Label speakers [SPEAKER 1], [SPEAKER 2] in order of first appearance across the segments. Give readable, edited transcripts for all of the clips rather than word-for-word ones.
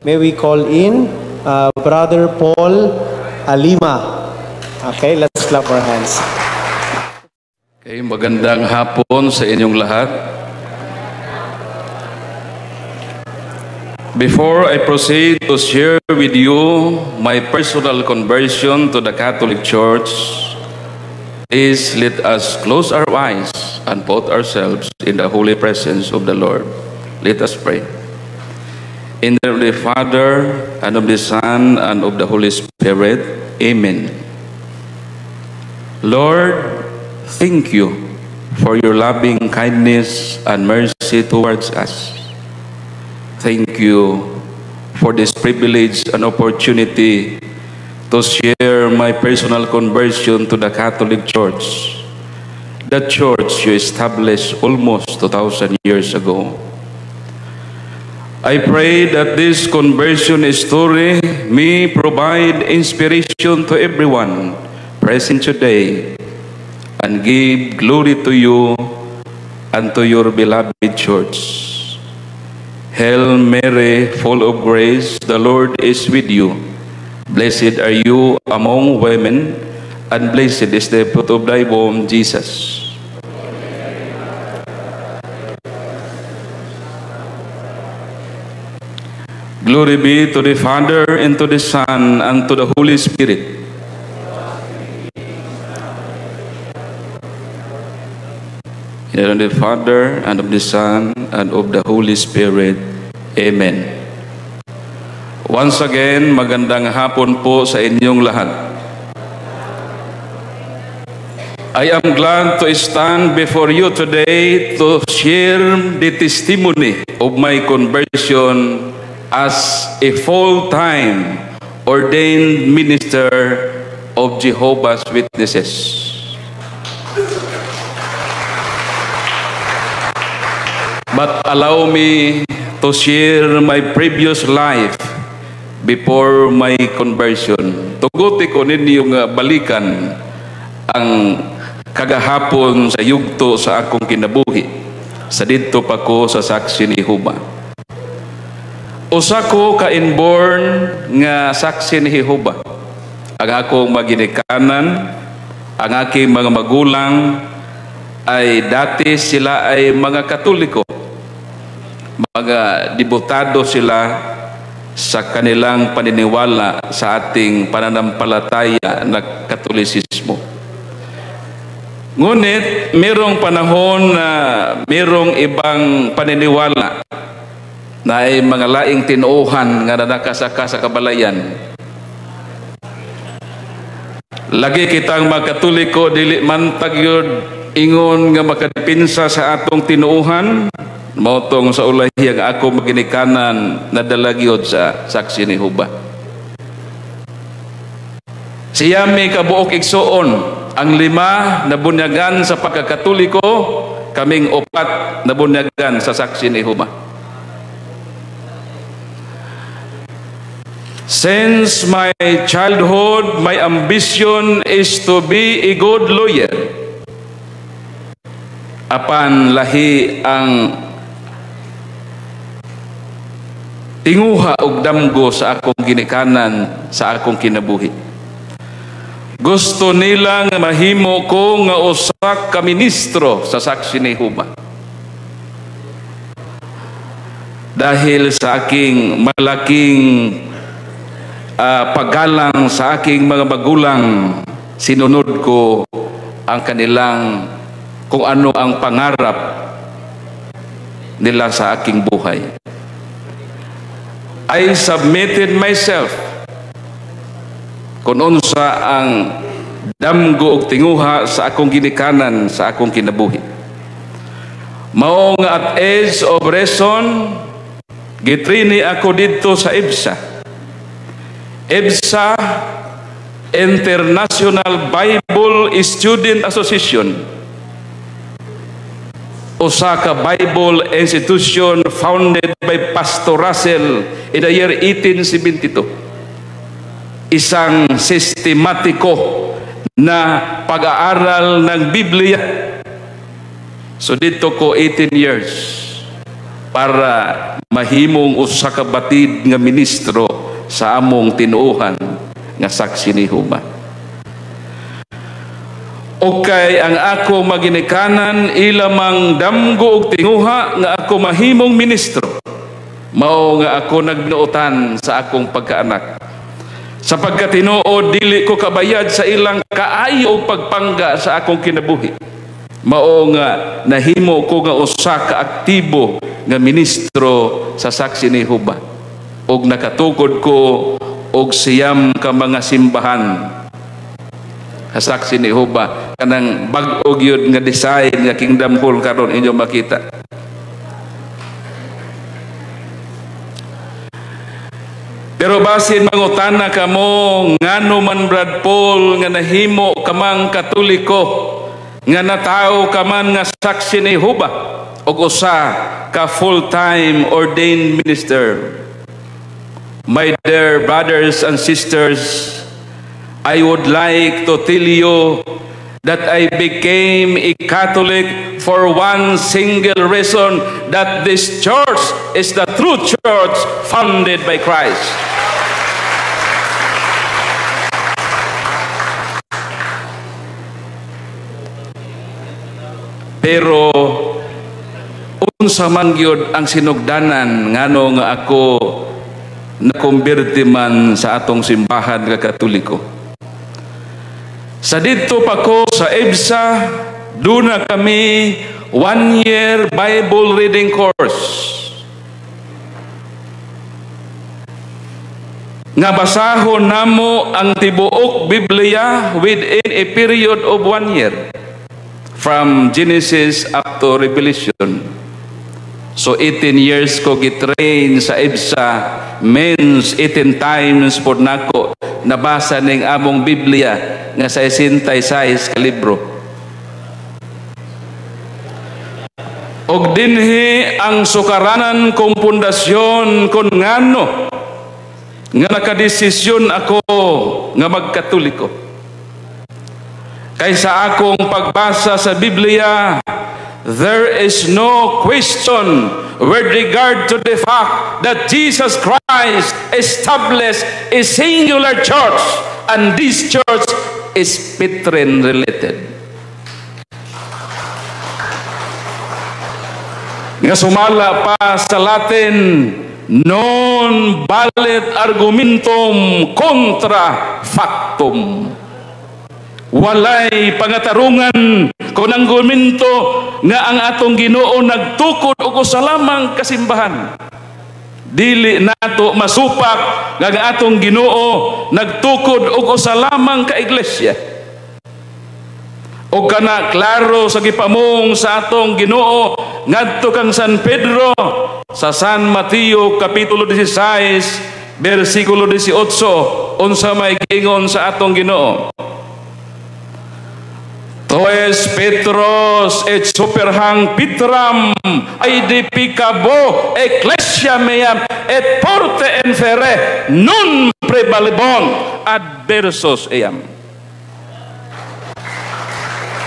[SPEAKER 1] May we call in Brother Paul Alima. Okay, let's clap our hands.
[SPEAKER 2] Okay, magandang hapon sa inyong lahat. Before I proceed to share with you my personal conversion to the Catholic Church, please let us close our eyes and put ourselves in the holy presence of the Lord. Let us pray. In the name of the Father, and of the Son, and of the Holy Spirit. Amen. Lord, thank you for your loving kindness and mercy towards us. Thank you for this privilege and opportunity to share my personal conversion to the Catholic Church, the church you established almost 2,000 years ago. I pray that this conversion story may provide inspiration to everyone present today and give glory to you and to your beloved church. Hail Mary, full of grace, the Lord is with you. Blessed are you among women, and blessed is the fruit of thy womb, Jesus. Glory be to the Father, and to the Son, and to the Holy Spirit. In the name of the Father, and of the Son, and of the Holy Spirit. Amen. Once again, magandang hapon po sa inyong lahat. I am glad to stand before you today to share the testimony of my conversion as a full-time ordained minister of Jehovah's Witnesses. But allow me to share my previous life before my conversion. Tuguti ko ninyo nga balikan ang kagahapon sa yugto sa akong kinabuhi. Sa didto pa ko sa Saksi ni Jehova. Usa ko ka inborn nga Saksi ni Jehova. Ang akong maginikanan, ang aking mga magulang ay dati sila ay mga Katoliko. Mga debotado sila sa kanilang paniniwala sa ating pananampalataya na Katolisismo. Ngunit merong panahon na merong ibang paniniwala na ay mga laing tinuohan nga nakasaka sa kabalayan. Lagi kitang mga Katoliko dili man tagyod ingon nga makadepinsa sa atong tinuohan. Mautong sa ulahi ang ako maginikanan nadala gyud sa Saksi ni Jehova. Siya may kabuok igsuon, ang 5 nabunyagan sa pagkakatoliko, kaming 4 nabunyagan sa Saksi ni Jehova. Since my childhood, my ambition is to be a good lawyer. Apan lahi ang tinguha og damgo sa akong ginikanan sa akong kinabuhi. Gusto nila nga mahimo ko nga usa ka ministro sa Saksi ni Jehova. Dahil sa aking malaking paggalang sa aking mga magulang, sinunod ko ang kanilang kung ano ang pangarap nila sa aking buhay. I submitted myself kung unsa ang damgo og tinguha sa akong ginikanan sa akong kinabuhi. Mao nga at age of reason, gitrini ako didto sa IBSA. IBSA, International Bible Student Association, usa ka Bible institution founded by Pastor Russell in the year 1872. Isang sistematiko na pag-aaral ng Biblia. So dito ko 18 years para mahimong usa ka batid nga ministro sa among tinuohan nga Saksi ni Jehova. Okay, ang ako maginikanan ilamang damgo og tinguha nga ako mahimong ministro. Mao nga ako nagnuotan sa akong pagkaanak. Sa pagkatinuod, dili ko kabayad sa ilang kaayo og pagpangga sa akong kinabuhi. Mao nga nahimo ko nga usa ka aktibo nga ministro sa Saksi ni Jehova. Og nakatukod ko og 9 ka mga simbahan sa Saksi ni Jehova, kanang bag-o gyud nga design nga Kingdom Hall karon inyo makita. Pero basin mangutana kamo, ngano man Brad Paul nga nahimo kamang Katoliko, nga natawo ka man nga Saksi ni Jehova og usa ka full-time ordained minister. My dear brothers and sisters, I would like to tell you that I became a Catholic for one single reason, that this church is the true church founded by Christ. Pero unsa man gyud ang sinugdanan ngano nga ako nakumberte man sa atong simbahan nga Katoliko. Sa didto pa ko sa EBSA, duna kami 1 year Bible reading course. Nga basahon namo ang tibuok Biblia within a period of 1 year. From Genesis up to Revelation. So 18 years ko gitrain sa EBSA, means 18 times pod nako nabasa ning among Biblia nga 66 ka libro. Og dinhi ang sukaranan kong pundasyon kon ngano nga nakadesisyon ako nga magkatoliko. Kaysa akong pagbasa sa Biblia, there is no question with regard to the fact that Jesus Christ established a singular church, and this church is Petrine related. Nga sumala pa sa Latin, non valet argumentum contra factum. Walay pangatarungan kung ang argumento nga ang atong Ginoo nagtukod og usa lamang kasimbahan. Dili nato masupak nga ang atong Ginoo nagtukod og usa lamang ka iglesia. Og kana klaro sa gipamong sa atong Ginoo ngadto kang San Pedro sa San Mateo kapitulo 16 bersikulo 18, unsa may giingon sa atong Ginoo? Toes Petros et superhang Pitram aedificabo ecclesia meam et porte infere non prevalebont adversos eam.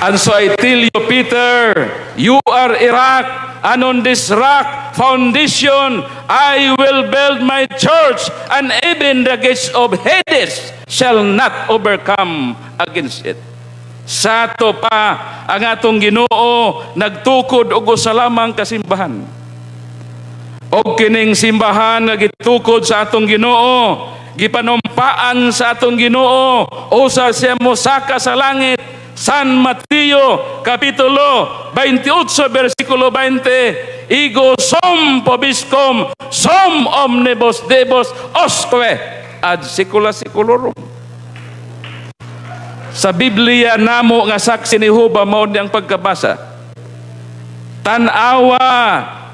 [SPEAKER 2] And so I tell you, Peter, you are a rock, and on this rock foundation I will build my church, and even the gates of Hades shall not overcome against it. Sa ato pa ang atong Ginoo nagtukod og usa lamang kasimbahan. Og kining simbahan nga gitukod sa atong Ginoo, gipanumpaan sa atong Ginoo, usa siya mosaka sa langit. San Mateo kapitulo 28 bersikulo 20, Ego sum pobiscum sum omnibus debus osque ad secula seculorum. Sa Biblia namo nga saksi ni Jehova mao ni ang pagkabasa. Tan-awa,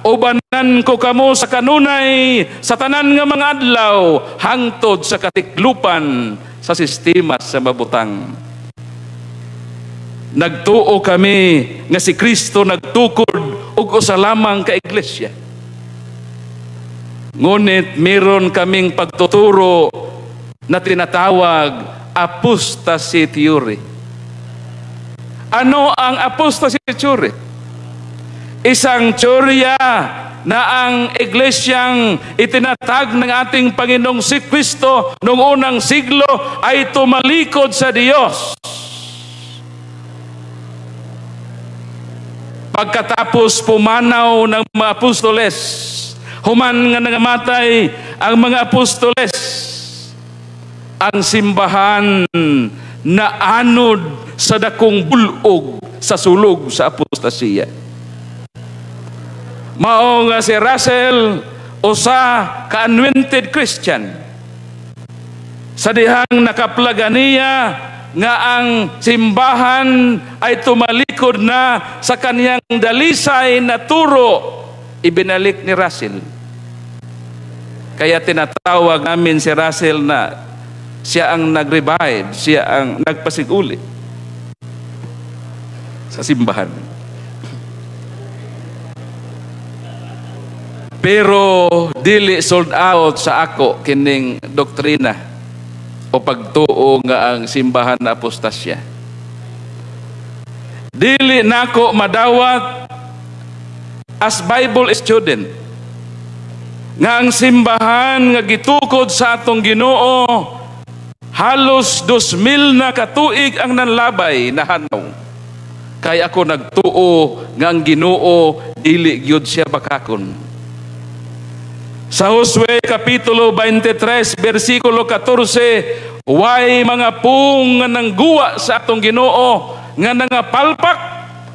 [SPEAKER 2] ubanan ko kamo sa kanunay sa tanan nga mga adlaw hangtod sa katiklupan sa sistema sa mabutang. Nagtuo kami nga si Kristo nagtukod og usa lamang ka iglesia. Ngunit meron kaming pagtuturo na tinatawag apostasy theory. Ano ang apostasy theory? Isang teorya na ang iglesyang itinatag ng ating Panginoong si Kristo noong unang siglo ay tumalikod sa Diyos. Pagkatapos pumanaw ng mga apostoles, human nga nangamatay ang mga apostoles, ang simbahan na anod sa dakong bulog sa sulog sa apostasiya. Mao nga si Russell usa ka anointed Christian. Sa dihang nakaplaga niya nga ang simbahan ay tumalikod na sa kaniyang dalisay na turo, ibinalik ni Russell. Kaya tinatawag namin si Russell na siya ang nag-revive, siya ang nagpasiguli sa simbahan. Pero dili sold out sa ako kining doktrina o pagtuo nga ang simbahan na apostasya. Dili nako madawat as Bible student nga ang simbahan nga gitukod sa atong Ginoo halos 2,000 na katuig ang nanlabay na hanaw. Kay ako nagtuo nga ang Ginoo dili gyud siya bakakon. Sa Josue Kapitulo 23, versikulo 14, way mga pung nga nangguwa sa atong Ginoo nga nangapalpak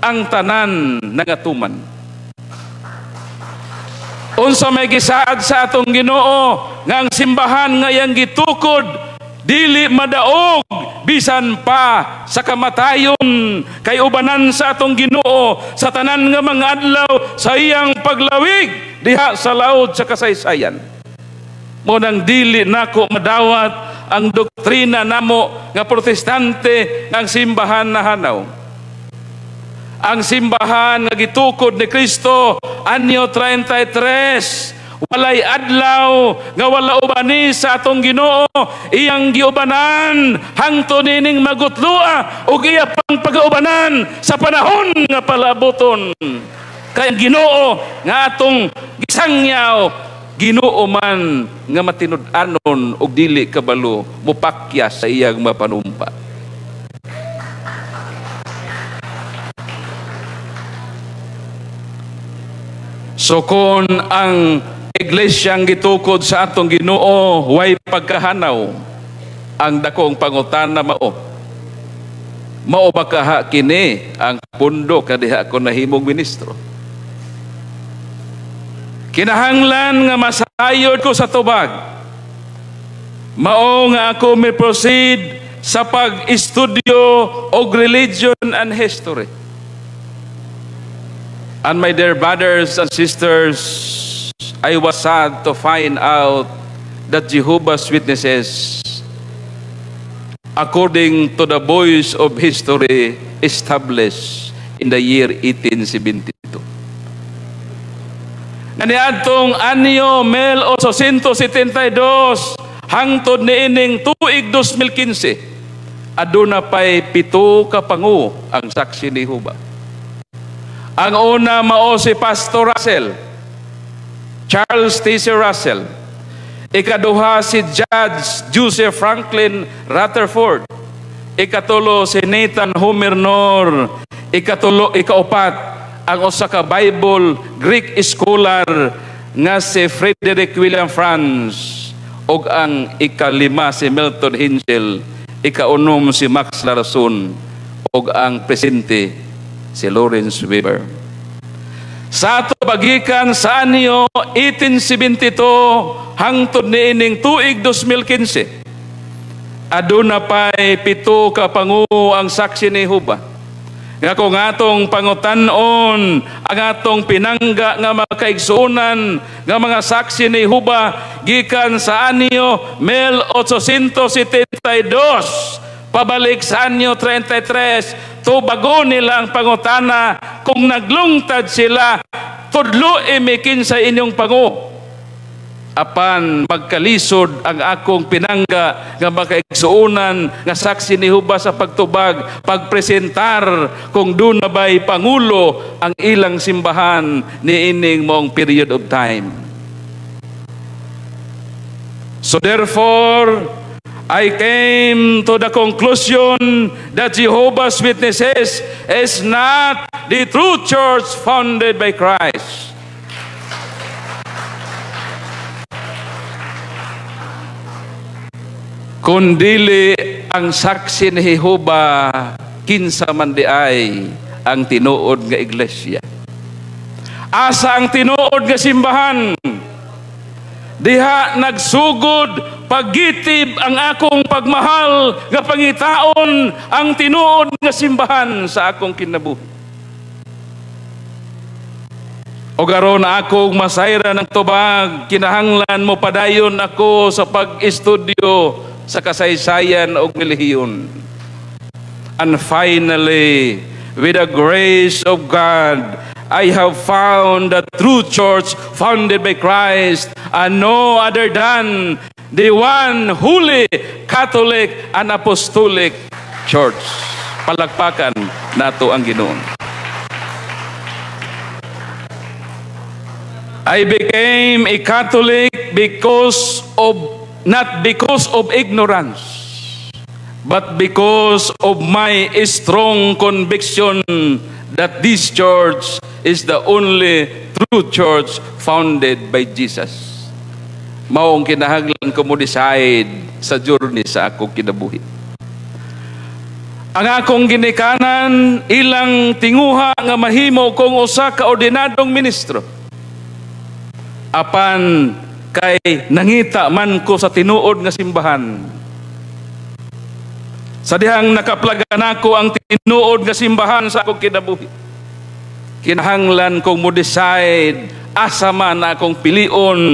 [SPEAKER 2] ang tanan nangatuman. Unsa may gisaad sa atong Ginoo nga ang simbahan nga iyang gitukod dili madaog bisan pa sa kamatayon, kay ubanan sa atong Ginoo sa tanan nga mga adlaw sa iyang paglawig diha sa laod sa kasaysayan. Mo nang dili nako madawat ang doktrina namo nga Protestante ng simbahan na hanaw. Ang simbahan nga gitukod ni Kristo anyo 33, walay adlaw nga wala ubani sa atong Ginoo, iyang giubanan hangtod nining magutlua ug iya pang pagaubanan sa panahon nga palaboton. Kay ang Ginoo nga atong gisangyaw, Ginoo man nga matinud-anon ug dili kabalo mopakya sa iyang mapanumpa. So kon ang iglesyang gitukod sa atong Ginoo way pagkahanaw, ang dakong pangutana mao, mao ba kaha kini ang pundo kadiha ko nahimong ministro? Kinahanglan nga masayod ko sa tubag. Mao nga ako may proceed sa pag-estudyo og religion and history. And my dear brothers and sisters, I was sad to find out that Jehovah's Witnesses, according to the voice of history, established in the year 1872. Kaniadtong anyo 1872 hangtod niining tuig 2015, aduna pay 7 ka pangu ang saksi ni Jehovah. Ang una mao si Pastor Russell, Charles T.C. Russell. Ikaduha si Judge Joseph Franklin Rutherford. Ikatulo si Nathan Homer Knorr. Ikaupat ang usa ka Bible Greek scholar nga si Frederick William Franz, ug ang ikalima si Milton Henschel, ikaunom si Max Larson, ug ang presente si Lawrence Weber. Sa ato bagikan sa anyo 1872 hangtod niining tuig 2015, aduna pay 7 ka pangu ang saksi ni Jehovah. Nga kung atong pangutan-on ang atong pinangga nga makaigsuonan nga mga saksi ni Jehovah gikan sa anyo 1872 pabalik sa anyo 33, tubago nila ang pangutana kung naglungtad sila, tudlo imikin sa inyong pangu. Apan magkalisod ang akong pinangga nga makaigsuonan nga Saksi ni Jehova sa pagtubag, pagpresentar kung duna ba'y pangulo ang ilang simbahan niining maong period of time. So therefore, I came to the conclusion that Jehovah's Witnesses is not the true church founded by Christ. Kung dili ang Saksi ni Jehova, kinsa man diay ang tinuod nga iglesia? Asa ang tinuod nga simbahan? Diha nagsugod paggitib ang akong pagmahal nga pangitaon ang tinuod nga simbahan sa akong kinabuhi. O aron akong masayran ang tubag, kinahanglan mo padayon ako sa pag-estudyo sa kasaysayan og relihiyon. And finally, with the grace of God, I have found the true church founded by Christ and no other than the one holy Catholic and Apostolic Church. Palakpakan nato ang Ginoo. I became a Catholic because of not because of ignorance, but because of my strong conviction that this church is the only true church founded by Jesus. Maong kinahanglan ko mo decide sa journey sa akong kinabuhi. Ang akong ginikanan ilang tinguha nga mahimo kong usa ka ordinadong ministro. Apan kay nangita man ko sa tinuod nga simbahan. Sa dihang nakaplagan ako ang tinuod nga simbahan sa akong kinabuhi, kinahanglan kong mo decide asa man akong pilion,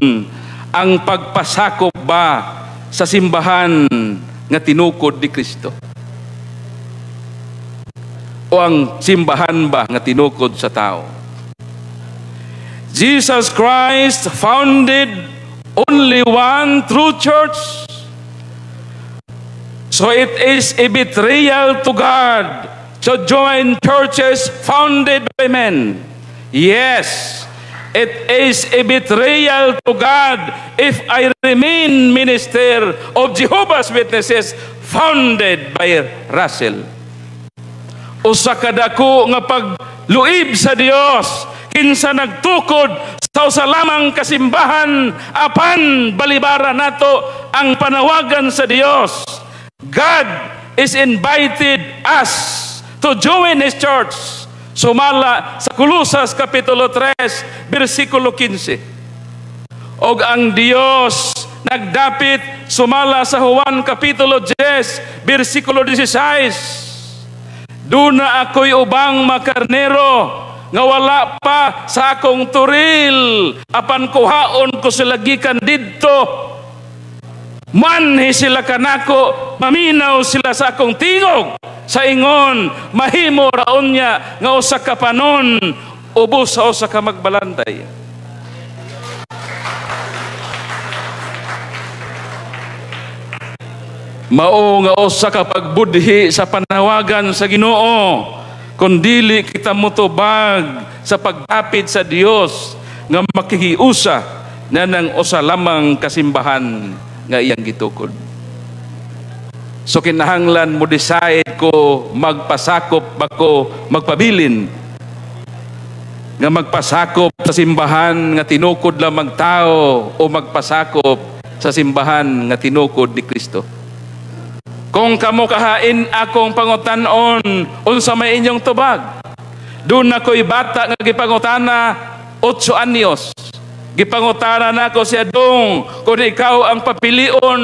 [SPEAKER 2] ang pagpasakop ba sa simbahan nga tinukod ni Kristo o ang simbahan ba nga tinukod sa tao. Jesus Christ founded only one true church. So it is a betrayal to God to join churches founded by men. Yes, it is a betrayal to God if I remain minister of Jehovah's Witnesses founded by Russell. Usa ka dako nga pagluib sa Dios kinsa nagtukod sa usa lamang kasimbahan apan balibara nato ang panawagan sa Dios. God is invited us to join His church. Sumala sa Kolosas Kapitulo 3, versikulo 15. Og ang Dios nagdapit sumala sa Juan Kapitulo 10, versikulo 16. Duna ako'y ubang makarnero nga wala pa sa akong turil, apan kuhaon ko sila gikan didto. Manhi sila kanako, maminaw sila sa akong tingog. Sa ingon, mahimo raon niya nga usa ka panon, ubos sa usa ka magbalantay. Mao nga usa ka pagbudhi sa panawagan sa Ginoo, kung dili kita motubag sa pagdapit sa Dios nga makikiusa na nang usa lamang kasimbahan nga iyang gitukod. So kinahanglan mo decide ko magpasakop ba ko magpabilin nga magpasakop sa simbahan nga tinukod lamang tao o magpasakop sa simbahan nga tinukod ni Kristo. Kung kamo kahain akong pangutan-on, unsa may inyong tubag? Doon ako'y bata nga gipangutana 8 anyos. Gipangutana nako siya, dong, kung ikaw ang papilion,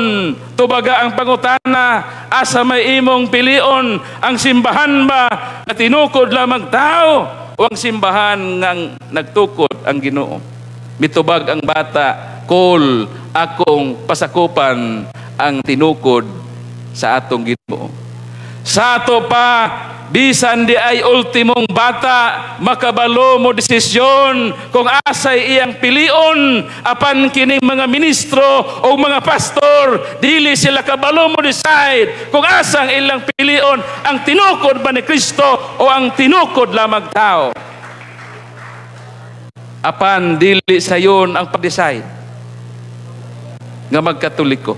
[SPEAKER 2] tubaga ang pangutana, asa may imong pilion, ang simbahan ba na tinukod lamang tao o ang simbahan nga nagtukod ang Ginoo? Mitubag ang bata, kol akong pasakupan ang tinukod sa atong Ginoo. Sa ato pa, Bisan di ay ultimong bata makabalo mo desisyon kung asay iyang pilion, apan kining mga ministro o mga pastor dili sila kabalo mo decide kung asang ilang pilion, ang tinukod ba ni Kristo o ang tinukod lamang tao. Apan dili sayon ang pag-decide nga magkatoliko.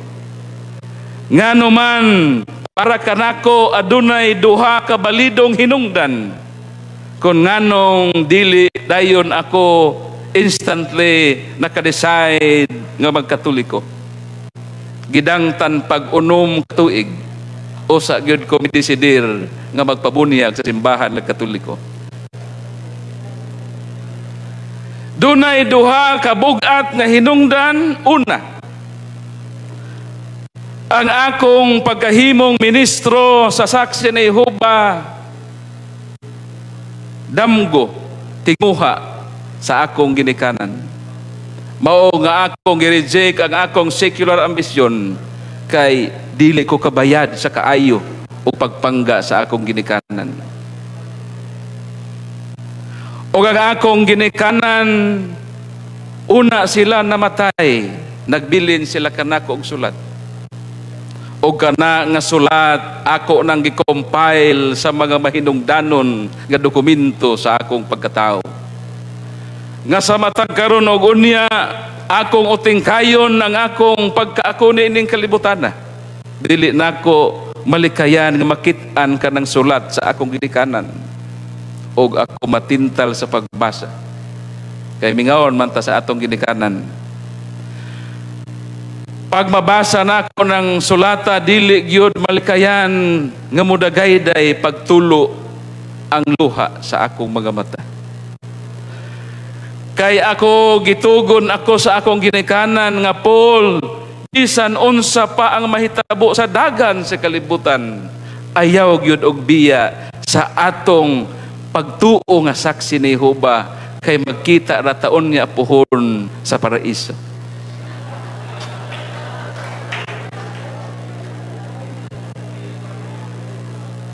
[SPEAKER 2] Ngano man, para kanako adunay duha ka balidong hinungdan kung nganong dili dayon ako instantly naka-decide nga magkatoliko. Gidangtan pag 6 ka tuig usa gyud ko midesidir nga magpabunyag sa simbahan ng Katoliko. Dunay duha ka bug-at nga hinungdan. Una, ang akong pagkahimong ministro sa Saksi ni Jehova damgo tinguha sa akong ginikanan. Mao nga akong gi-reject ang akong secular ambisyon kay dili ko kabayad sa kaayo o pagpangga sa akong ginikanan. O ang akong ginikanan, una sila namatay, nagbilin sila kanako og sulat. O kana nga sulat ako nang gi-compile sa mga mahinungdanon nga dokumento sa akong pagkatao. Nga sa matag karon og unya akong utingkayon ang akong pagkaako niining kalibutan. Dili nako malikayan nga makit-an kanang sulat sa akong ginikanan og ako matintal sa pagbasa. Kay mingawon man ta sa atong ginikanan. Pag mabasa nako ng sulata, dili gyud malikayan nga mudagayday pagtulo ang luha sa akong mga mata. Kay ako gitugon ako sa akong ginikanan nga Paul, bisan unsa pa ang mahitabo sa dagan sa kalibutan, ayaw gyud og biya sa atong pagtuo nga saksi ni Jehova, kay magkita ra taon niya puhon sa paraiso.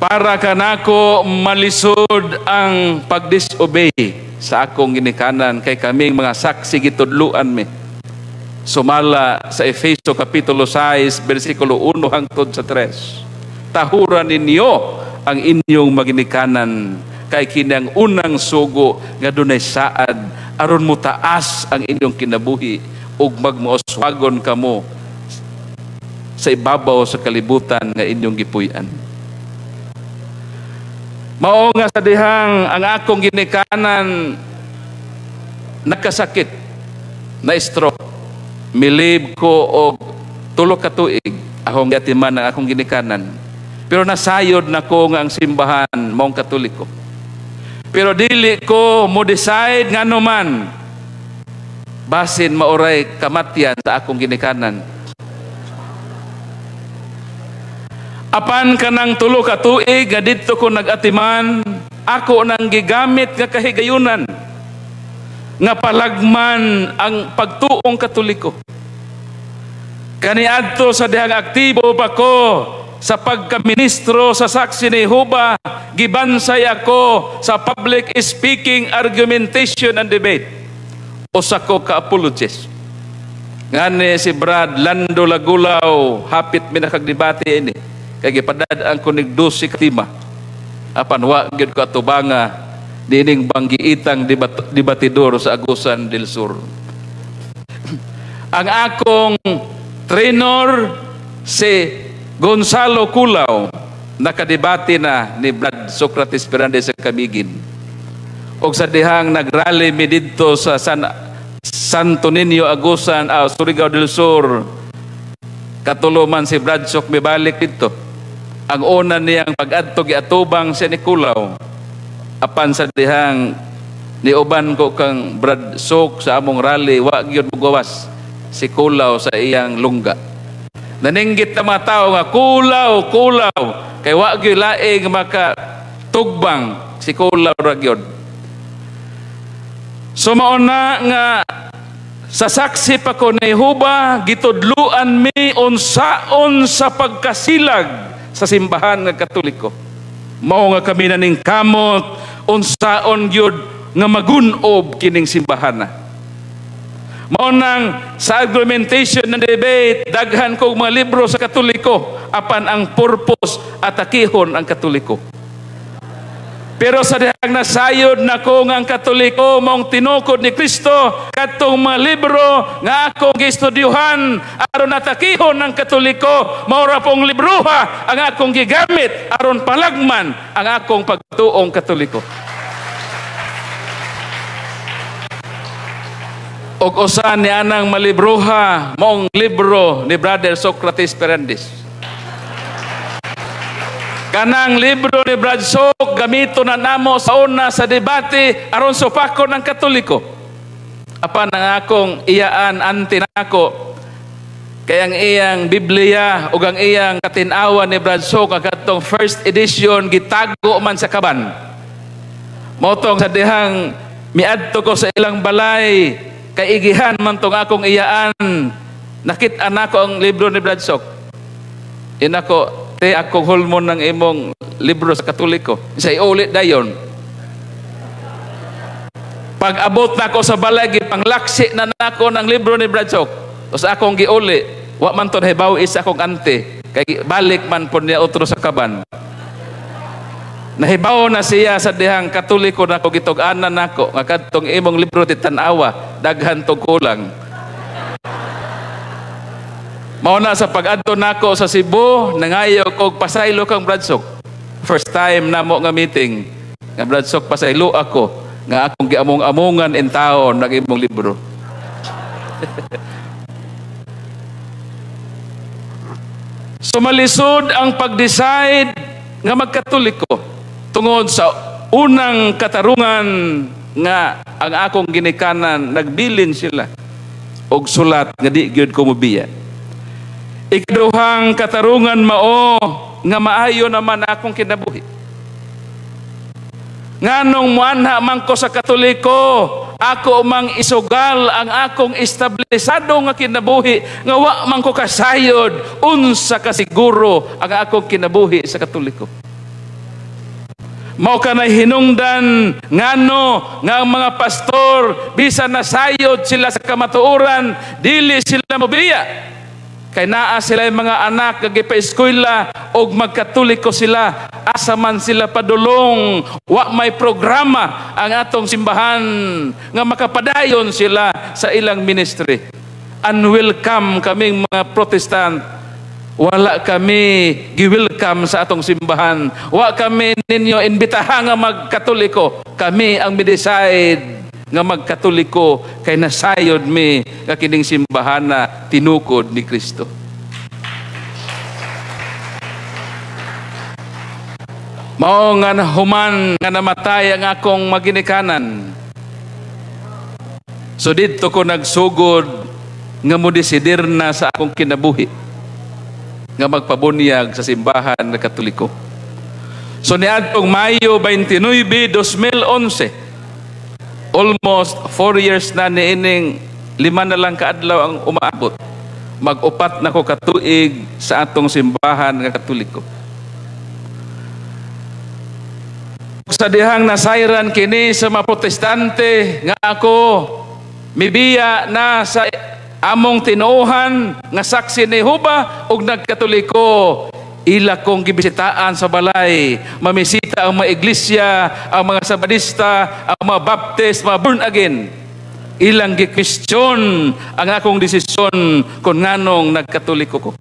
[SPEAKER 2] Para kanako malisod ang pagdisobey sa akong ginikanan, kay kaming mga saksi gitudluan mi. Sumala sa Efeso Kapitulo 6, versikulo 1 hangtod sa 3. Tahuran ninyo ang inyong maginikanan, kay kini ang unang sugo nga dunay saad aron mo taas ang inyong kinabuhi ug magmauswagon kamo sa ibabaw sa kalibutan nga inyong gipuy-an. Mao nga sa dihang ang akong ginikanan nagkasakit na stroke. Milib ko og 3 ka tuig akong giatiman ang akong ginikanan. Pero nasayod na ko nga ang simbahan maong Katoliko. Pero dili ko mo decide ngano man basin maoray kamatyan sa akong ginikanan. Apan kanang 3 ka tuig nga didto ko nag-atiman, ako nang gigamit nga kahigayunan nga palagman ang pagtuong Katoliko. Kaniadto sa dihang aktibo pa ko sa pagkaministro sa Saksi ni Jehova, gibansay ako sa public speaking, argumentation and debate. Usa ko ka apologist. Ngani si Brad Lando Lagulaw, hapit mi nakagdebate ini. Kay gipadad-an ko nig 12 katima. Apan wa gyud ko atubanga niining banggiitang debatidor sa Agusan del Sur. Ang akong trainer si Gonzalo Culaw, nakadebate na ni Brad Socrates Fernandez sa Camiguin. Og sa dihang nagrally mi didto sa Santo Niño Agusan, Surigao del Sur, katuloman si Brad Soc mibalik didto. Ang una niyang pag-adto giatubang siya ni Culaw. Apan sa dihang niuban ko kang Brad Soc sa among rally, wa gyud mogawas si Culaw sa iyang lungga. Naninggit na mga tao nga Culaw, Culaw, kay wa gyud laing makatugbang si Culaw ra gyud. So mao na nga sa saksi pa ko ni Jehova, gitudluan mi unsaon sa pagkasilag sa simbahan nga Katoliko. Mao nga kami na ning kamot unsaon gyud nga magunob kining simbahan na. Mao nang sa argumentation ng debate, daghan kog mga libro sa Katoliko apan ang purpose atakihon ang Katoliko. Pero sa dihang nasayod nako nga ang Katoliko maong tinukod ni Kristo, katong mga libro nga akong gistudyuhan aron atakihon ang Katoliko, mao ra pong libroha ang akong gigamit aron palagman ang akong pagtuong Katoliko. Og usa ni anang malibroha maong libro ni Brother Socrates Perandis. Kanang libro ni Brad Sok gamito na namo sa una sa debate aron supakon ang Katoliko. Apan ang akong iyaan anti nako kay ang iyang Biblia ug ang iyang katinawan ni Brad Sok ang katong first edition gitago man sa kaban. Mao tong sa dihang miadto ko sa ilang balay kay igihan man tong akong iyaan, nakit-an nako ang libro ni Brad Sok. Inako, te, akong hulmon ng imong libro sa Katoliko. Sa iulit dayon. Pag abot nako sa balay, gipanglaksi na nako ng libro ni Brad Sok. Tapos akong giuli, wa man to nahibaw isa akong ante. Kay balik man po niya otro sa kaban. Nahibaw na siya sa dihang Katoliko nako, gitug-anan nako nga kadtong imong libro ti tan-awa, daghan tong kulang. Mao na sa pag-adto nako sa Cebu, nangayo kog pasaylo kang Brad Sok. First time namo nga meeting nga Brad Sok pasaylo ako nga akong giamong-amongan in taon ng imong libro. So malisod ang pag-decide nga magkatoliko tungod sa unang katarungan nga ang akong ginikanan nagbilin sila og sulat nga di gyud ko mobiya. Ikaduhang katarungan mao nga maayo naman akong kinabuhi. Nganong muanha man ko sa Katoliko, ako mang isugal ang akong establisado nga kinabuhi nga wa man ko kasayod unsa kasiguro ang akong kinabuhi sa Katoliko. Mao kanay hinungdan ngano nga ang mga pastor bisan nasayod sila sa kamatuoran, dili sila mobiya. Kay naa sila yung mga anak nga gipa-eskwela og magkatoliko sila, asa man sila padulong, wa may programa ang atong simbahan nga makapadayon sila sa ilang ministry. Unwelcome kaming mga Protestant. Wala kami gi-welcome sa atong simbahan. Wa kami ninyo imbitahan nga magkatoliko. Kami ang mi-decide nga magkatoliko kay nasayod mi nga kining simbahan na tinukod ni Kristo. Mao nga human nga namatay ang akong maginikanan. So didto ko nagsugod nga modesidir na sa akong kinabuhi nga magpabunyag sa simbahan nga Katoliko. So niadtong Mayo 29, 2011, almost 4 years na niining 5 na lang kaadlaw ang umaabot. Mag-upat na ko katuig sa atong simbahan nga Katoliko. Sa dihang nasayran kini sa mga Protestante nga ako mibiya na sa among tinuohan nga saksi ni Jehova ug nagkatoliko, ila kong gibisitaan sa balay, mamisita ang mga iglesia, ang mga Sabadista, ang mga Baptist, mga born again. Ilang gi-question ang akong desisyon kung nganong nagkatoliko ko.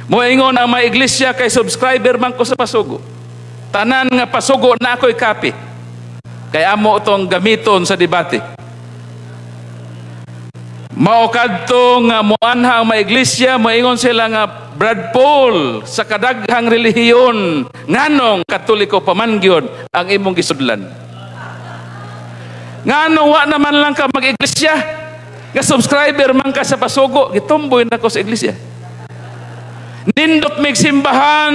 [SPEAKER 2] Moingon ang mga iglesia kay subscriber man ko sa pasugo. Tanan nga pasugo na ako'y kapi. Kay amo itong gamiton sa debate. Mao kadto nga moanha ang mga iglesia, moingon sila nga Brad Paul sa kadaghang relihiyon, nganong Katoliko pa man gyud ang imong gisudlan. Nganong wa naman lang ka mag-iglesia, nga subscriber man ka sa pasugo, gitumboy na ko sa iglesia. Nindot mig simbahan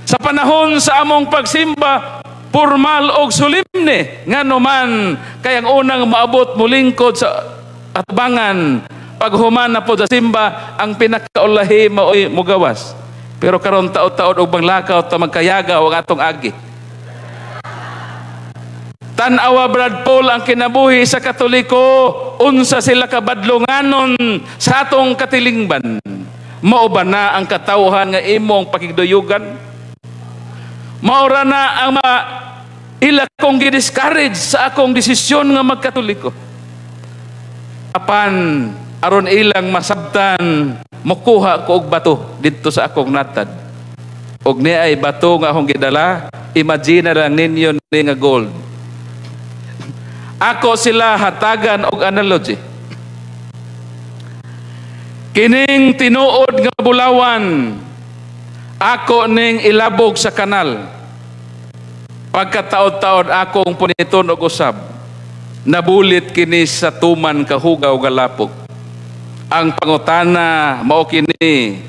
[SPEAKER 2] sa panahon sa among pagsimba, formal og solemne, ngano man kay ang unang maabot molingkod sa atubangan paghuman na po sa simba, ang pinakaulahi maoy mugawas. Pero karon taod-taod og banglakaw ta magkayagaw ang atong agi. Tan-awa, Brad Paul, ang kinabuhi sa Katoliko, unsa sila kabadlunganon sa atong katilingban. Mao ba na ang katawhan nga imong pakigduyugan? Mao ra na ang ila kong gi-discourage sa akong desisyon nga magkatoliko. Apan aron ilang masabtan, mokuha ko og bato didto sa akong natad. Og niay bato nga akong gidala, imagine lang ninyo ni nga gold. Ako sila hatagan og analogy. Kining tinuod nga bulawan, ako ning ilabog sa kanal. Pagkataod-taod akong puniton og usab, nabulit kini sa tuman kahugaw nga lapok. Ang pangutana mao kini,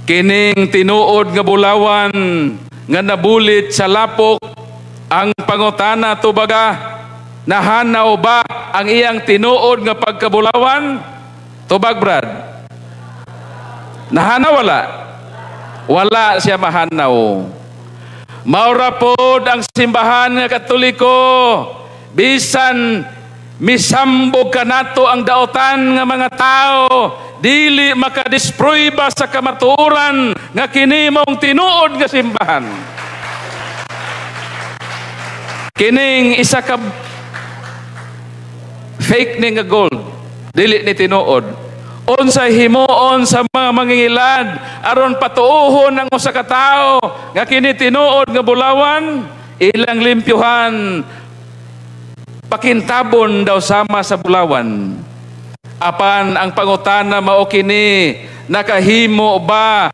[SPEAKER 2] kining tinuod nga bulawan nga nabulit sa lapok, ang pangutana tubaga, nahanaw ba ang iyang tinuod nga pagkabulawan? Tubag, Brad. Nahanaw wala? Wala siya mahanaw. Maura pod ang simbahan nga Katoliko, bisan misambog kanato ang daotan nga mga tao, dili makadispruiba sa kamatuoran nga kini maong tinuod nga simbahan. Kining isa ka fake ni nga gold, dili ni tinuod. Unsay himuon sa mga mangingilad aron patuohon ang usa ka tawo nga kini tinuod nga bulawan? Ilang limpyuhan, pakintabon daw sama sa bulawan. Apan ang pangutana mao kini, nakahimo ba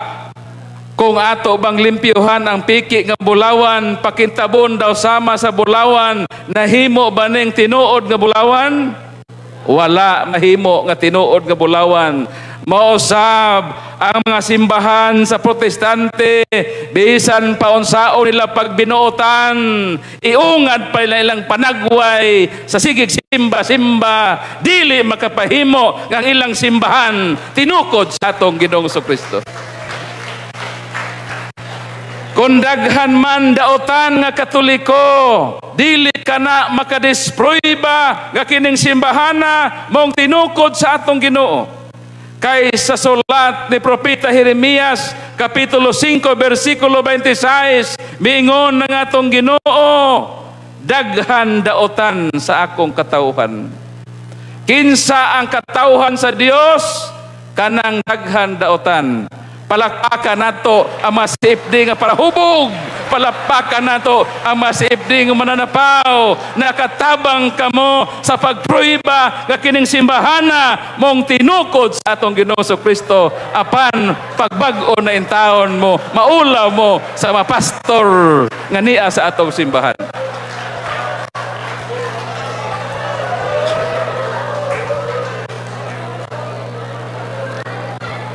[SPEAKER 2] kung ato bang limpyuhan ang piki nga bulawan, pakintabon daw sama sa bulawan, nahimo ba ning tinuod nga bulawan? Wala mahimo nga tinuod nga bulawan. Mausab ang mga simbahan sa Protestante, bisan paunsaon nila pagbinuotan, iungad pa nila ilang panagway sa sigig simba-simba, dili makapahimo nga ang ilang simbahan tinukod sa atong Ginoong Kristo. Kung daghan man daotan nga Katoliko, dili ka na makadispruiba nga kining simbahana mong tinukod sa atong Ginoo. Kay sa sulat ni Propeta Jeremias, Kapitulo 5, versikulo 26, miingon ng atong Ginoo, daghan daotan sa akong katawhan. Kinsa ang katawhan sa Dios? Kanang daghan daotan. Palakpakan nato ang masipdi nga parahubog. Palakpakan nato ang masipdi nga mananapaw. Nakatabang kamo sa pagpruiba nga kining simbahana mong tinukod sa atong Ginoong Kristo. Apan pagbag-o na intawon mo, maulaw mo sa mga pastor nga niya sa atong simbahan.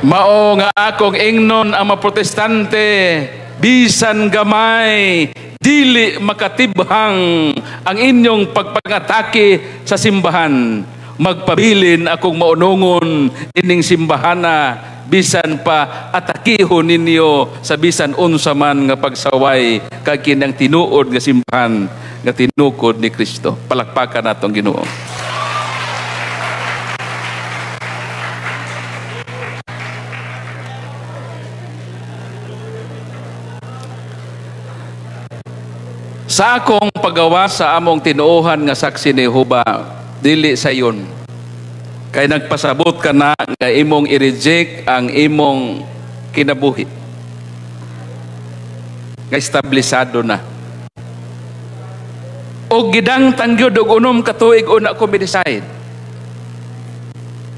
[SPEAKER 2] Mao nga akong ingnon ang mga Protestante, bisan gamay, dili makatibhang ang inyong pagpangatake sa simbahan. Magpabilin akong maunungon ining simbahana, bisan pa atakihon ninyo sa bisan unsa man nga pagsaway kag kinang tinuod nga simbahan nga tinukod ni Kristo. Palakpakan natong Ginoo. Sa akong paggawa sa among tinuohan nga saksi ni Jehova, dili sayon. Kay nagpasabot ka na nga imong i-reject ang imong kinabuhi. Nga establisado na. O gidang tangyod og unom ka tuig una ko mi-decide.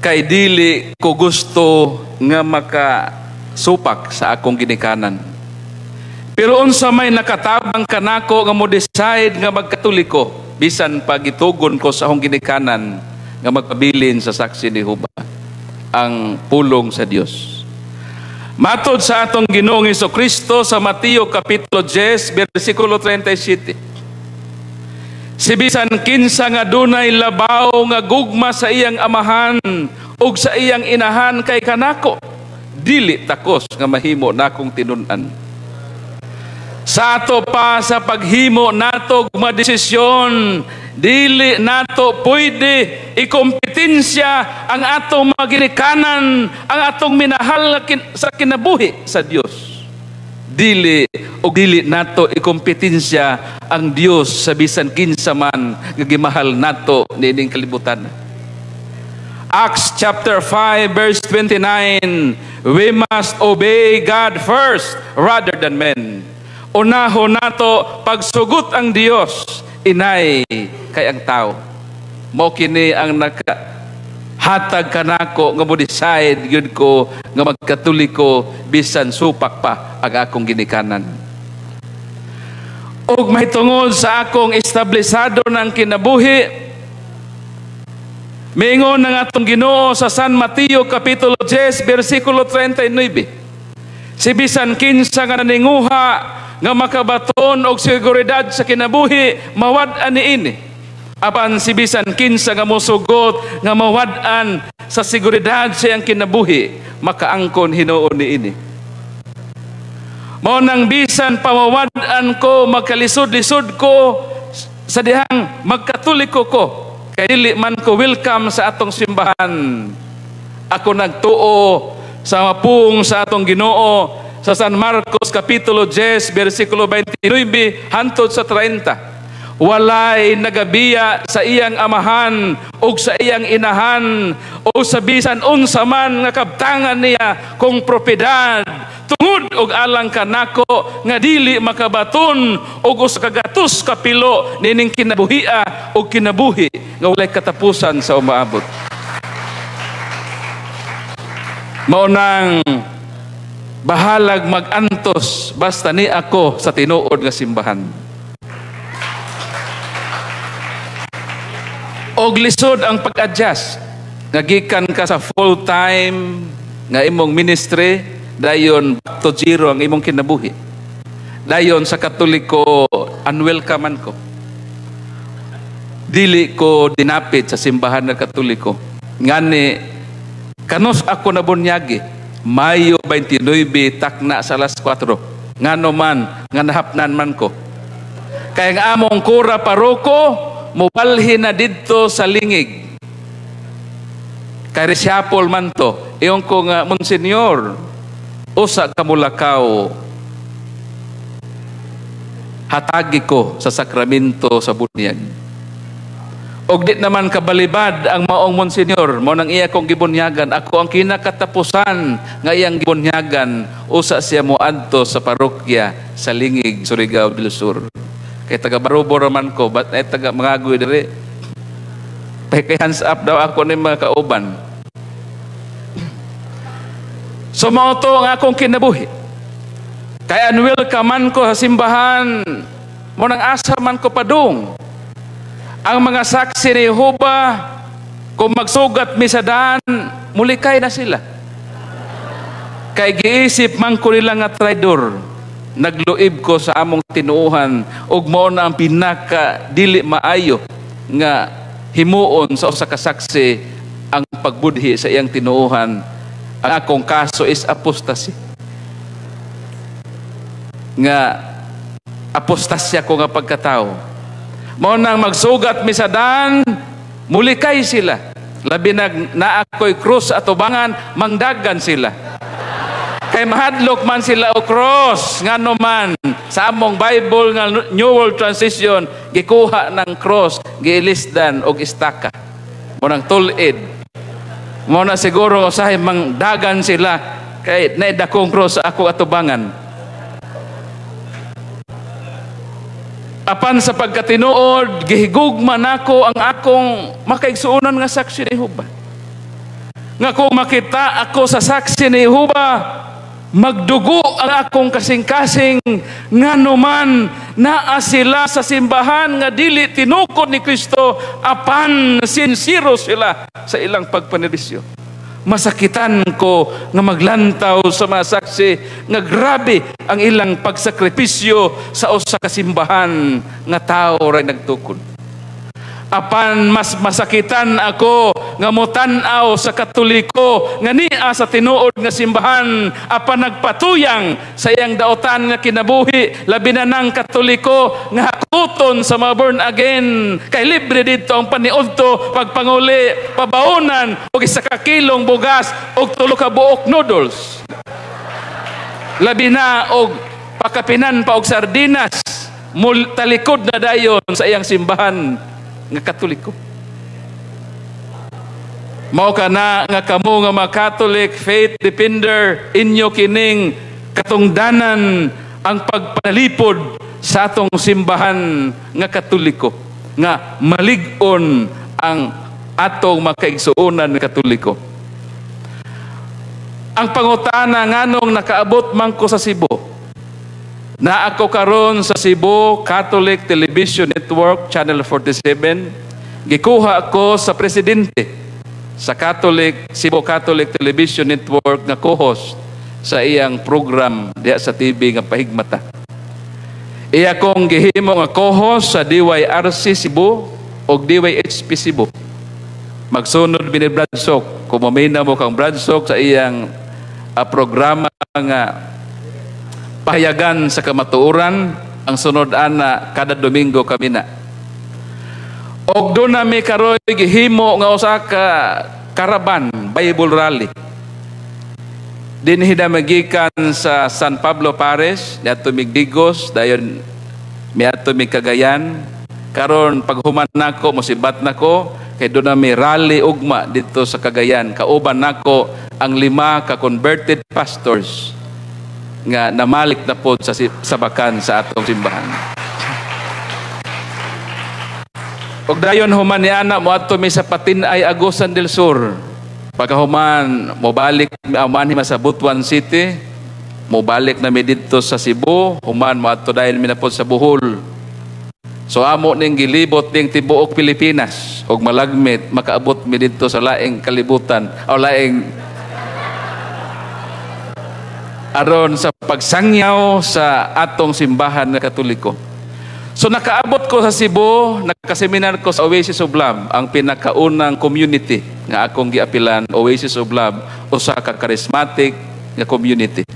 [SPEAKER 2] Kay dili ko gusto nga makasupak sa akong ginikanan. Pero unsa may nakatabang kanako nga mo decide nga magkatoliko, bisan pagitugon ko sa akong ginikanan nga magpabilin sa saksi ni Jehova ang pulong sa Dios. Matod sa atong Ginoong Jesucristo sa Mateo kapitulo 10 bersikulo 37. Si bisan kinsa nga dunay labaw nga gugma sa iyang amahan ug sa iyang inahan kay kanako, Dili takos nga mahimo nakong tinun-an. Sa ato pa sa paghimo nato mga desisyon, dili nato pwede ikompetensya ang atong mga ginikanan, ang atong minahal sa kinabuhi sa Dios. Dili o dili nato ikompetensya ang Dios sa bisan kinsa man nga gimahal nato niining kalibutan. Acts chapter 5 verse 29, we must obey God first rather than men. Unahon nato pagsugot ang Dios inay kay ang tao. Mao kini ang nakahatag kanako nga mo decide gyud ko nga magkatoliko bisan supak pa ang akong ginikanan. Og mahitungod sa akong establisado ng kinabuhi, miingon ang atong Ginoo sa San Mateo kapitulo 10 bersikulo 39. Si bisan kinsa nga naninguha nga makabaton og seguridad sa kinabuhi, mawad-an niini. Apan si bisan kinsa nga mosugot nga mawad-an sa seguridad sa iyang kinabuhi, makaangkon hinuon niini. Mao nang bisan pamawad-an ko, magkalisod-lisod ko sa dihang magkatoliko ko, kay dili man ko welcome sa atong simbahan. Ako nagtuo sa mapung sa atong Ginoo sa San Marcos Kapitulo 10, versikulo 29 hantod sa 30. Walay nagabiya sa iyang amahan o sa iyang inahan o sa bisan unsa man nga kabtangan niya kung propiedad tungod og alang kanako nga dili makabaton og usa ka gatos kapilo nining kinabuhia og kinabuhi nga walay katapusan sa umaabot. Mao nang bahalag magantos basta ni ako sa tinuod nga simbahan. Og lisod ang pag-adjust. Nga gikan ka sa full-time nga imong ministry, dayon back to zero ang imong kinabuhi. Dayon sa Katoliko, unwelcome man ko. Dili ko dinapit sa simbahan ng Katoliko. Ngani, kanos ako nabunyagi, Mayo 29, takna sa alas 4. Ngano man, nga nahapnan man ko. Kaya ang among kura paroko, mubalhin na didto sa lingig. Kay reshuffle man to. Iyon ko nga, Monsignor, usa ka mulakaw, hatagi ko sa sakramento sa bunyag. Og di naman kabalibad ang maong Monsignor, mao nang iya kong gibunyagan. Ako ang kinakatapusan nga iyang gibunyagan, usa siya moadto sa parokya sa Lingig, Surigao del Sur. Kay taga Barobo raman ko, but ay taga Mangagoy diri. Kay hands up daw ako ni mga kauban. So mao to ang akong kinabuhi. Kay unwelcome man ko sa simbahan, mo nang asa man ko padung. Ang mga saksi ni Jehova, kung magsugat mi sa daan, mulikay na sila. Kay giisip man ko nila nga traidor. Nagluib ko sa among tinuohan ug mao na ang pinaka dili maayo nga himuon sa usa ka saksi ang pagbudhi sa iyang tinuohan. Ang akong kaso is apostasy. Nga apostasya ko nga pagkatao. Mao nang magsugat mi sa daan, mulikay sila. Labi nag naa ko'y krus at atubangan, mangdagan sila. Kay mahadlok man sila o cross, ngano man sa among Bible nga New World Translation, gikuha ng cross, giilisdan og istaka. Mo nang tulid. Mo na siguro usahay mangdagan sila kay naidakong cross sa akong atubangan. Apan sa pagkatinuod, gihigugma nako ang akong makaigsuonan nga saksi ni Jehova. Nga kung makita ako sa saksi ni Jehova, magdugo ang akong kasing-kasing, ngano man naa sila sa simbahan nga dili tinukod ni Kristo, apan sinsiro sila sa ilang pagpanerbisyo. Masakitan ko nga maglantaw sa mga saksi nga grabe ang ilang pagsakripisyo sa usa ka simbahan nga tao ray nagtukod. Apan mas masakitan ako nga motan-aw sa Katoliko nga nia sa tinuod nga simbahan apan nagpatuyang sa iyang daotan nga kinabuhi, labi na nang Katoliko nga hakuton sa mga born again kay libre didto ang paniudto, pagpanguli, pabaunan og 1 ka kilong bugas og 3 ka buok noodles. Labi na og pakapinan pa og sardinas, mul talikod na dayon sa iyang simbahan nga Katoliko. Mao kana nga kamo nga mga Catholic faith defender, inyo kining katungdanan ang pagpanalipod sa atong simbahan nga Katoliko nga malig-on ang atong makaigsuonan nga Katoliko. Ang pangutana, nganong nakaabot man ko sa Cebu? Na ako karon sa Cebu Catholic Television Network, Channel 47. Gikuha ko sa presidente sa Catholic Cebu Catholic Television Network nga co-host sa iyang program diya sa TV nga Pahigmata. Iya kong gihimo nga co-host sa DYRC Cebu ug DYHP Cebu. Magsunod mi ni Brad Sok. Kung mamina mo kang Brad Sok sa iyang programa nga Pahayagan sa Kamatuoran, ang sunod ana kada Domingo kami na. Og doon nami karoy gihimo nga usa ka caravan Bible rally. Dinhi na magikan sa San Pablo Parish, niadto mig Digos, dayon miadto mig Cagayan. Karon paghuman nako, musibat nako kay doon na may rally ugma dito sa Cagayan. Kauban nako ang lima ka converted pastors nga namalik na po sa bakan sa atong simbahan. Og dayon human ni ana, moadto mi sa Patin-ay, Agusan del Sur. Pagkahuman, mobalik manhi sa Butuan City, mobalik na mi didto sa Cebu, human moadto dayon mi na pod sa Bohol. So amo ning gilibot ning tibuok Pilipinas ug malagmit makaabot mi didto sa laing kalibutan o laing aron sa pagsangyaw sa atong simbahan nga Katoliko. So nakaabot ko sa Cebu, nakaseminar ko sa Oasis of Love, ang pinakaunang community nga akong giapilan, Oasis of Love, usa ka charismatic nga community.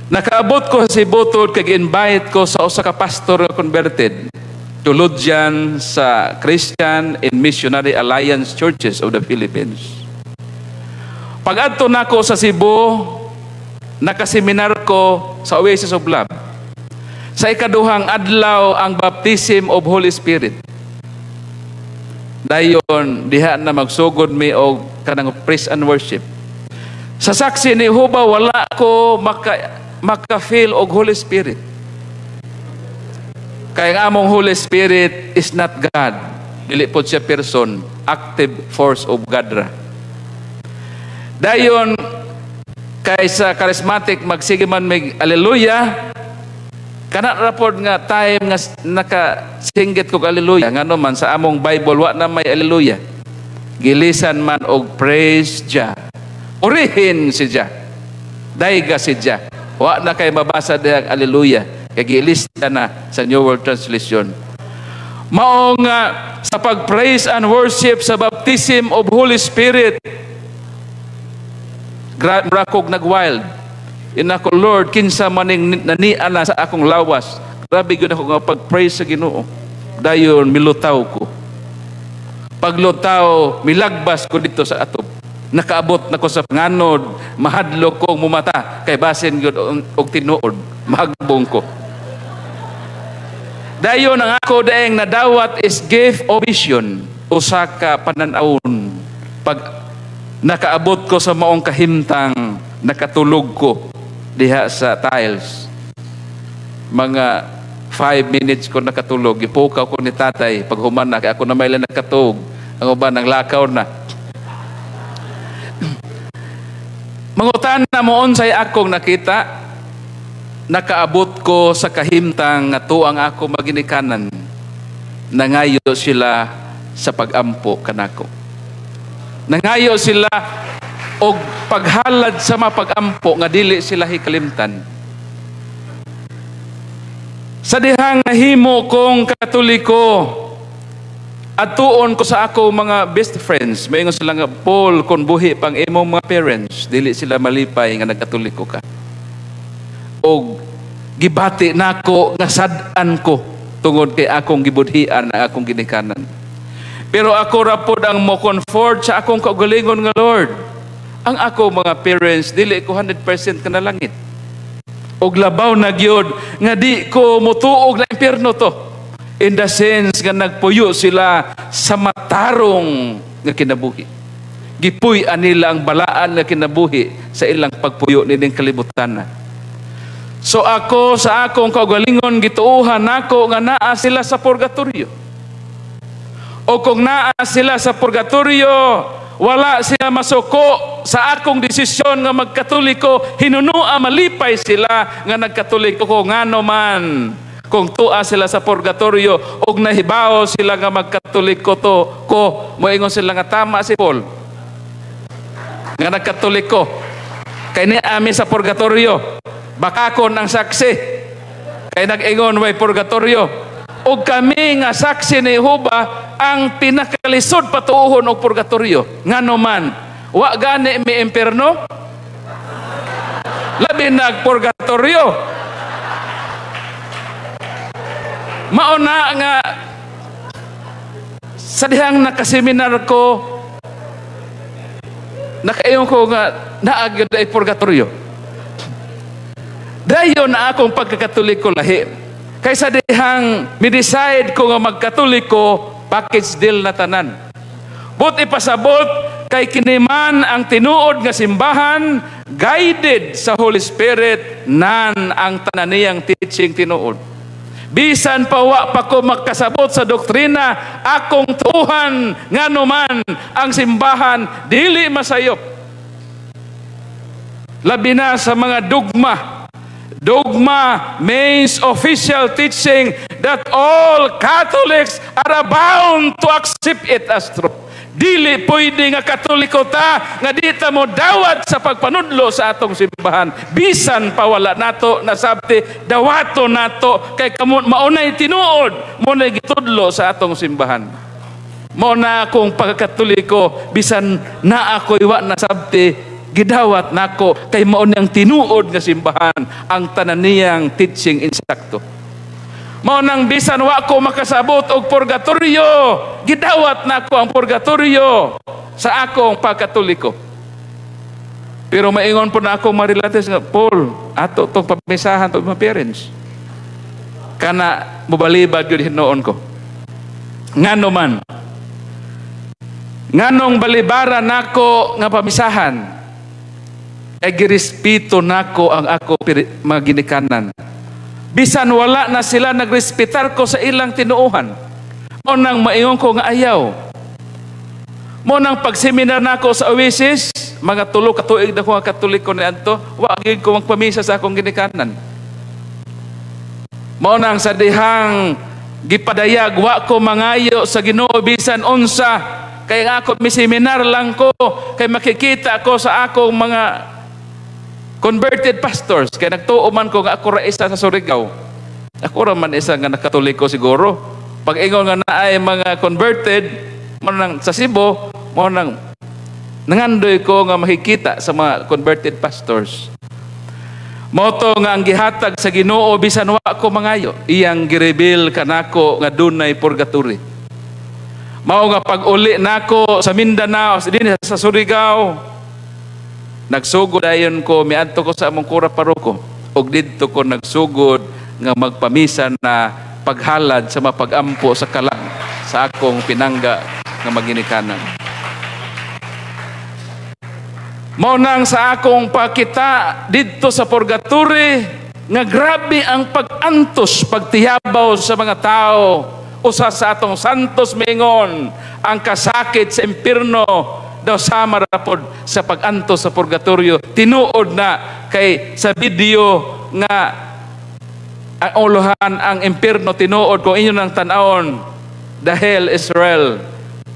[SPEAKER 2] Nakaabot ko sa Cebu tungod kay gi-invite ko sa usa ka pastor nga converted, theologian sa Christian and Missionary Alliance Churches of the Philippines. Pag-adto nako sa Cebu, nakaseminar ko sa Oasis of Love. Sa ikaduhang adlaw, ang baptism of Holy Spirit. Dayon diha na magsugod mi og kanang praise and worship. Sa saksi ni Jehova, wala ko maka feel og Holy Spirit. Kaya ang among Holy Spirit is not God. Dili po siya person, active force of God ra. Dayon kay sa charismatic magsige man mig hallelujah, kana ra pod nga time nga nakasinggit ko hallelujah, ngano man sa among Bible wa na may hallelujah. Gilisan man og praise Jah. Purihin si Jah. Dayga si Jah. Wa na kay mabasa dihang hallelujah kay gilista na sa New World Translation. Mao nga sa pag-praise and worship sa baptism of Holy Spirit, mura kog nag-wild. Inako, "Lord, kinsa maning nania na sa akong lawas?" Grabe gyud ako nga pag-praise sa Ginoo. Dayon milutaw ko. Paglutaw, milagbas ko dito sa atop. Nakaabot na ko sa panganod, mahadlok ko mumata kay basin gyud og tinuod, mahagbong ko. Dayon ang ako daeng nadawat is gift of vision, usa ka panan-awon. Pag nakaabot ko sa maong kahimtang, nakatulog ko diha sa tiles. Mga 5 minutes ko nakatulog, gipukaw ko ni tatay pag human na, kay ako na may lang nakatulog. Ang uban ang lakaw na. Mangutan na mo unsay akong nakita, nakaabot ko sa kahimtang nga tuang ako maginikanan. Nangayo sila sa pagampo kanako. Nangayo sila og paghalad sa mapagampo nga dili sila hikalimtan. Sa dihang nahimo kong Katoliko, Atuon ko sa ako mga best friends, moingon sila nga, "Paul, kung buhi pang imong mga parents, dili sila malipay nga nagkatoliko ka." Og gibati nako nga sad-an ko tungod kay akong gibudhian ang akong ginikanan. Pero ako ra pod ang mo comfort sa akong kaugalingon nga, "Lord, ang ako mga parents, dili ko 100% ka na langit. Og labaw na gyud nga di ko motuog na impyerno to." In the sense nga nagpuyo sila sa matarong nga kinabuhi. Gipuy-an nila ang balaan nga kinabuhi sa ilang pagpuyo nining kalibutan na. So ako sa akong kaugalingon, gituohan nako nga naa sila sa purgatorio. O kung naa sila sa purgatorio, wala sila masuko sa akong desisyon nga magkatoliko. Hinunua malipay sila nga nagkatoliko ko, ngano man kung tua sila sa purgatorio og nahibaw sila nga magkatoliko to ko, moingon sila nga tama si Paul nga nagkatoliko kay ni ami sa purgatorio. Baka kon ang saksi kay nag-ingon way purgatorio, og kami nga saksi ni Jehova ang pinakalisod patuohon og purgatorio, ngano man wa gani mi imperno, labi nag purgatorio. Mao na nga sa dihang nakaseminar ko, nakaingon ko nga naa gyud ay purgatorio. Dayon na akong pagkakatoliko lahi. Kaysa dihang mi-decide ko nga magkatoliko, package deal na tanan. But ipasabot kay kiniman ang tinuod nga simbahan, guided sa Holy Spirit nan ang tanan niyang teaching tinuod. Bisan pa wa pa ko makasabot sa doktrina, akong tuuhan, ngano man ang simbahan dili masayop. Labi na sa mga dogma. Dogma means official teaching that all Catholics are bound to accept it as true. Dili pwede nga Katoliko ta nga di ta mo dawat sa pagpanudlo sa atong simbahan. Bisan pa wala nato nasabti, dawato nato kay kamo maunay tinuod, mo na gitudlo sa atong simbahan. Mo na akong pagkatoliko, bisan na ako'y wa nasabti, gidawat nako kay mao ang tinuod nga simbahan, ang tanan niyang teaching insakto. Mao nang bisan wa ko makasabot og purgatorio, gidawat nako ang purgatorio sa akong pagkatoliko. Pero maingon po na ako mga relatives nga, "Paul, ato tong pamisahan to mga parents." Kana mobalibad gyud hinuon ko. Ngano man? Nganong balibara nako nga pamisahan? Ay girespeto nako ang ako mga ginikanan. Bisan wala na sila nagrespetar ko sa ilang tinuohan. Mo nang maingon ko nga ayaw. Mo nang pagseminar nako sa Oasis, mga 3 ka tuig na ko nga Katoliko ni adto, wa gyud ko magpamisa sa akong ginikanan. Mao nang sa dihang gipadayag, wa ko mangayo sa Ginoo bisan unsa, kay nga ako miseminar lang ko kay makikita ko sa akong mga converted pastors, kay nagtuo man ko nga ako ra isa sa Surigao. Ako ra man isa nga nakatoliko siguro. Pag ingon nga naay mga converted mo nang sa Cebu, mo nang nangandoy ko nga makikita sa mga converted pastors. Moto nga ang gihatag sa Ginoo, bisan wa ko mangayo, iyang gireveal kanako nga dunay purgatory. Mao nga pag-uli nako sa Mindanao, din sa Surigao, nagsugod dayon ko, miadto ko sa among kura paroko, ug didto ko nagsugod nga magpamisa na paghalad sa mapagampo sa kalag sa akong pinangga nga maginikanan. Mao nang sa akong pakita didto sa purgatory nga grabe ang pag-antos, pagtiyabaw sa mga tao. Usa sa atong santos mingon, ang kasakit sa impierno daw sama ra pod sa pag-antos sa purgatorio. Tinuod na kay sa video nga ang uluhan ang impierno, tinuod kung inyo nang tan-awon, dahil Israel,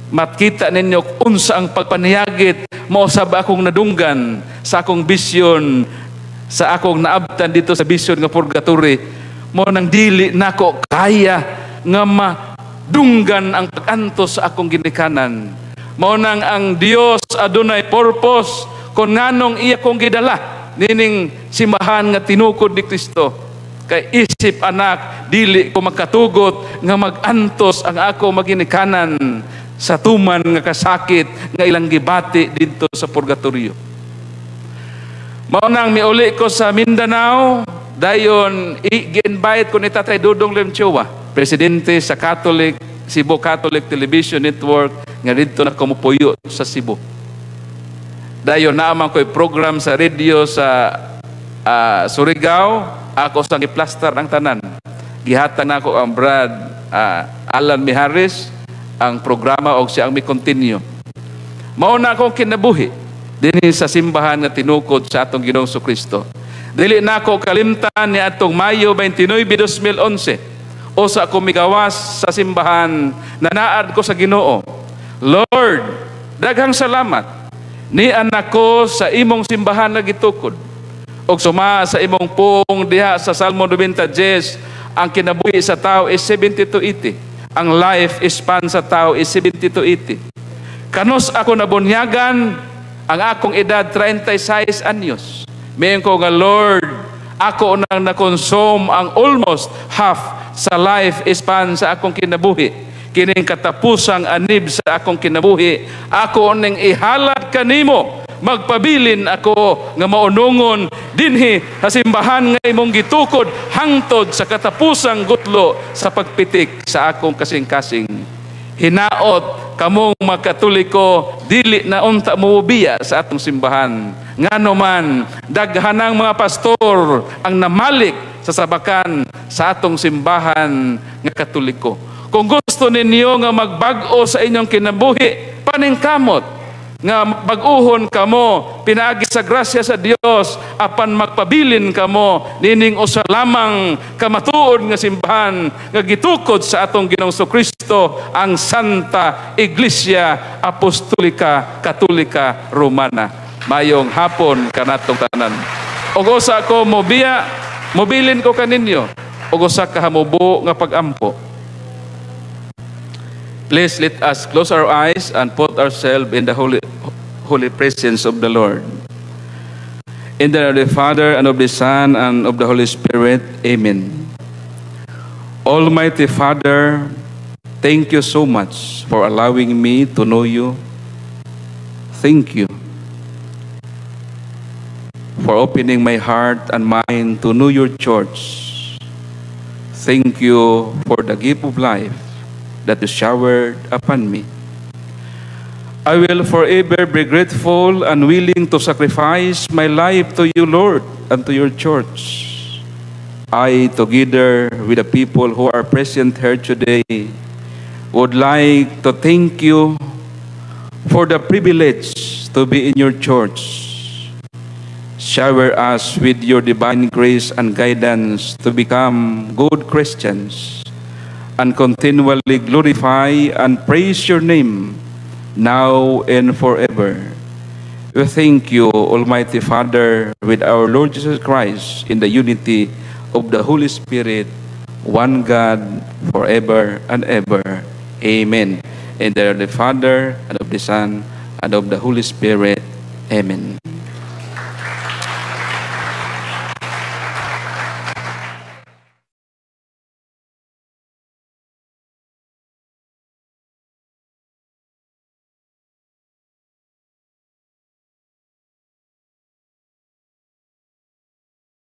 [SPEAKER 2] makita ninyo unsa ang pagpaniyagit. Mao sab akong nadunggan sa akong vision, sa akong naabtan dito sa vision nga purgatory. Mo nang dili nako kaya nga mabuhi Dunggan ang pag-antos sa akong ginikanan. Mao nang ang Dios adunay purpose kung nganong iya kong gidala nining simbahan nga tinukod ni Kristo. Kay isip anak, dili ko makatugot nga mag-antos ang ako maginikanan sa tuman nga kasakit nga ilang gibati didto sa purgatorio. Mao nang miuli ko sa Mindanao, dayon gi-invite ko ni Tatay Dudong Limchua, presidente sa Catholic Cebu Catholic Television Network, nga didto na kumupuyo sa Cebu. Dayon naa man ko'y program sa radio sa Surigao, ako sang giplastar ang tanan. Gihatag nako ang Brad Alan Miharis ang programa og siya ang mi-continue. Mao na akong kinabuhi dinhi sa simbahan nga tinukod sa atong Ginoong Kristo. Dili nako kalimtan ni atong Mayo 29, 2011. Usa ko migawas sa simbahan, nanaad ko sa Ginoo. "Lord, daghang salamat. Ni anak ko sa imong simbahan nga gitukod. Og suma sa imong pung diha sa Salmo 90, ang kinabuhi sa tao is 70 to 80. Ang life span sa tao is 70 to 80. Kanus ako nabunyagan, ang akong edad 36 anyos. Miingon ko nga, 'Lord, ako nang na-consume ang almost half sa life span sa akong kinabuhi. Kining katapusang anib sa akong kinabuhi, ako ning ihalad kanimo. Magpabilin ako nga maunungon dinhi sa simbahan nga imong gitukod hangtod sa katapusang gutlo sa pagpitik sa akong kasing-kasing.' Hinaot kamong mga Katoliko dili na unta mobiya sa atong simbahan. Ngano man daghanang mga pastor ang namalik sa sabakan sa atong simbahan nga Katoliko. Kung gusto ninyo nga magbag-o sa inyong kinabuhi, paningkamot nga bag-uhon kamo pinaagi sa grasya sa Dios, apan magpabilin kamo nining usa lamang kamatuod nga simbahan nga gitukod sa atong Ginoong Kristo, ang Santa Iglesia Apostolika Katolika Romana." Mayong hapon kanatong tanan. Ug usa ko mobiya, mobilin ko kaninyo og usa ka hamubo nga pagampo. Please let us close our eyes and put ourselves in the holy, holy presence of the Lord. In the name of the Father, and of the Son, and of the Holy Spirit. Amen. Almighty Father, thank you so much for allowing me to know you. Thank you for opening my heart and mind to know your church. Thank you for the gift of life that you showered upon me. I will forever be grateful and willing to sacrifice my life to you, Lord, and to your church. I, together with the people who are present here today, would like to thank you for the privilege to be in your church. Shower us with your divine grace and guidance to become good Christians and continually glorify and praise your name now and forever. We thank you, Almighty Father, with our Lord Jesus Christ in the unity of the Holy Spirit, one God, forever and ever. Amen. In the name of the Father, and of the Son, and of the Holy Spirit. Amen.